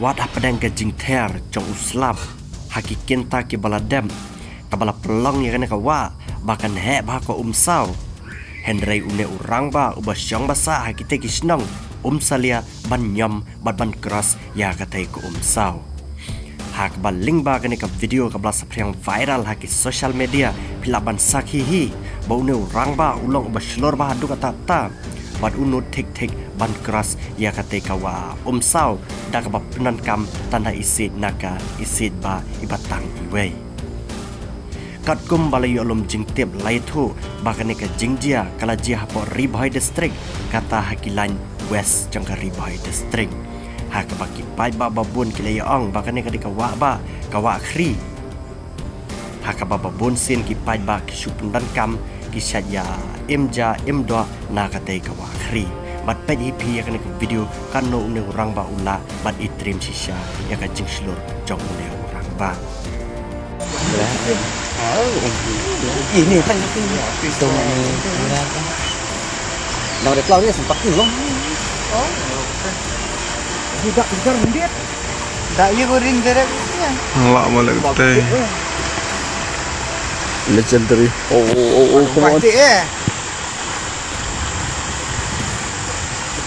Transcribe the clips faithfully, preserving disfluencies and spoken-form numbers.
Wat hapdeng ka jingther jong u slap ha ki kynta kiba la dep, kaba la pynlong ïa kane ka wah ba kan heh bha ka Umsaw. Hynrei une u rangbah uba shong ba sah ha kitei ki shnong um salia ban ñiom bad ban cross ïa katei ka Umsaw. Ha kaba lyngba kane ka video kaba la saphriang viral ha ki social media, phi lah ban sakhi hi ba une u rangbah u long uba shlur bha haduh katta katta bad u nud thik thik ban cross ïa katei ka wah Umsaw da kaba pyndonkam tang da i siej na ka i siej bah iba tang iwei. Katkum ba la ïoh lum jingtip la ïathuh ba kane ka jingjia ka la jia hapoh Ri Bhoi District, kata ha ki lain west jong ka Ri Bhoi District. Ha kaba ki paidbah ba bun ki la ïa ong ba kane ka dei ka wah bah, ka wah khri. Ha kaba ba bun sien ki paidbah ki shu pyndonkam, ki shait ïa im ja im doh na katei ka wah khri. Bad peit hi phi ïa kane ka video, katno une u rangbah u lah bad i triem shisha ïa ka jingshlur jong une u rangbah. Ini kan itu. Itu mana? Nang dia keluar ni sempat ni, belum? Tidak kejar mendit. Dak ïa ko ring direct ïa. Lah balik tei. Legendary. Oh, oh, oh, oh, come on. Pasti eh.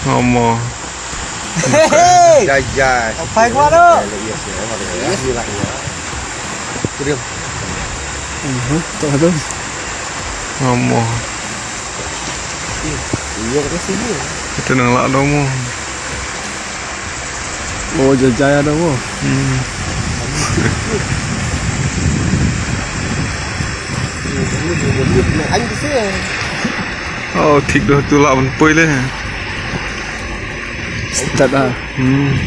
Ngomong. Hey! Jajai. Apa gua tu? Yes, yes. Yes, yes. Diam. Mhm, tak ada. Ngomong. Iya, ke sini. Kita nang lah domo. Oh, jajai ada mo. Hmm. Anh ke sini. Oh, thik dah tu lah ban poi le. Start ah. Hmm.